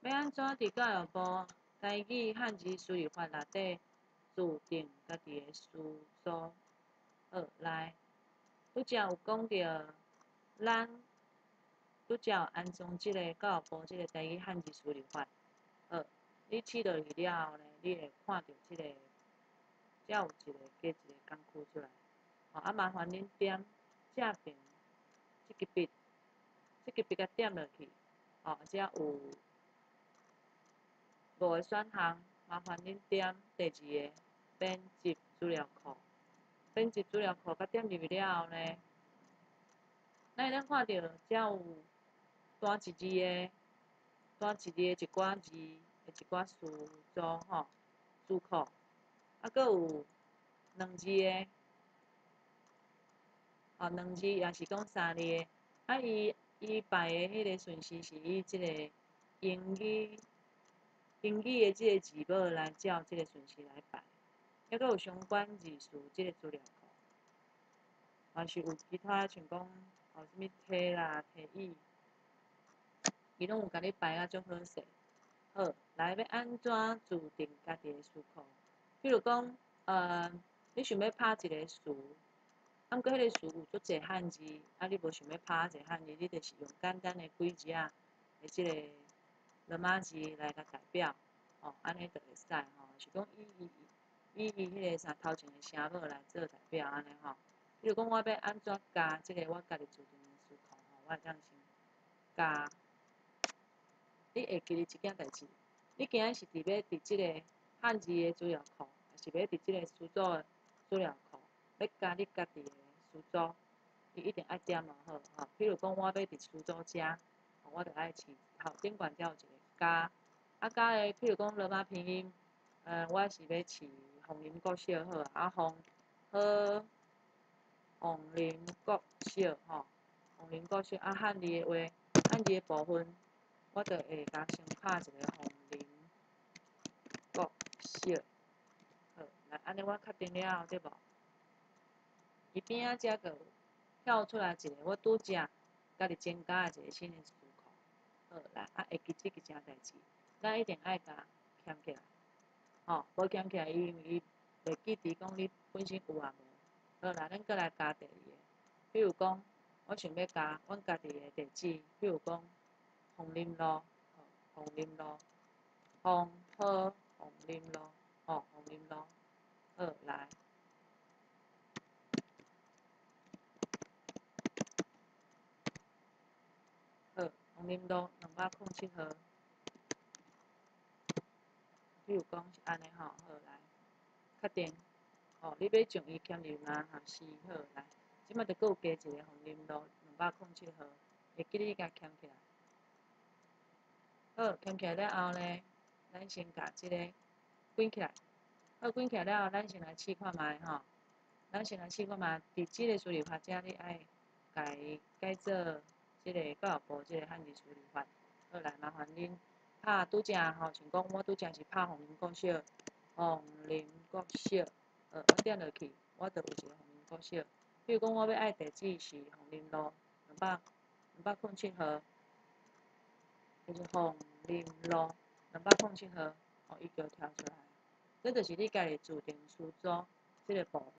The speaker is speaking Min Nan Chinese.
欲按怎佇教育部台語漢字輸入法內底自訂家己的詞組？好，來，拄才有講著，咱拄才有安裝這个教育部這个台語漢字輸入法。好，你試落去了後呢，你會看著這个，才有一個加一个工具出來。吼，啊，麻煩恁點正邊這支筆，這支筆共點落去，吼，才有五个選項，麻煩恁點第二个編輯資料庫。編輯資料庫共點入去了後呢，咱會當看著遮有單一字的、單一字的一寡字的一寡詞組吼，詞庫，啊，閣有兩字的，吼，兩字抑是講三字的，啊，伊排的彼个順序是以這个英語的這个字母來照這个順序來排，抑閣有相關字詞這个資料庫，嘛是有其他像講吼啥物體啦、體語，伊攏有共你排甲足好勢。好，來欲按怎自訂家己的詞庫？比如講，你想欲拍一个詞，啊，毋過彼个詞有足濟漢字，啊，你無想欲拍遮濟漢字，你就是用簡單的幾字仔的這个羅馬字來共代表，吼，按呢就會使吼。是講以伊彼个啥頭前的聲母來做代表按呢吼。比如講，我欲按怎加這个我家己自訂的詞庫吼，我會當先加。你會記得一件代誌，你今仔是佇欲佇這个漢字的資料庫，抑是欲佇這个詞組的資料庫，欲加你家己的詞組，你一定愛點就好吼。比如講，我欲佇詞組遮，我就愛試頭頂懸才有一个加，啊加的，譬如講羅馬拼音，我是欲試鳳林國小好啊，鳳好鳳林國小吼，鳳林國小啊漢字的話，漢字的部分，我就會共先拍一个鳳林國小，好，來按呢我確定了後對無？伊邊仔遮閣有跳出來一个我拄才家己增加的一个新的詞庫，好，來啊會記這個件代誌，咱一定愛共抾起來，吼，無抾起來，伊袂記佇講你本身有抑無。好來，咱閣來加第二个，比如講，我想欲加阮家己的地址，比如講鳳林路，鳳林路，鳳好鳳林路，吼，鳳林路，好來。好，鳳林路207號，比如講是按呢吼，好來，確定，吼，你欲將伊抾入嗎？哈，是，好來，這擺就閣有加一个鳳林路207號，會記你共抾起來。好，抾起來了後呢，咱先共這个關起來。好，關起來了後，咱先來試看覓吼。咱先來試看覓，佇這个輸入法遮，你愛共伊改做這个教育部這个漢字輸入法。好，來麻煩恁拍拄才吼，像講我拄才是拍鳳林國小，鳳林國小，我點落去，我就有一個鳳林國小。比如講，我欲愛地址是鳳林路207號，就是鳳林路207號，吼，伊就跳出來。這就是你家己自訂詞組這个部分。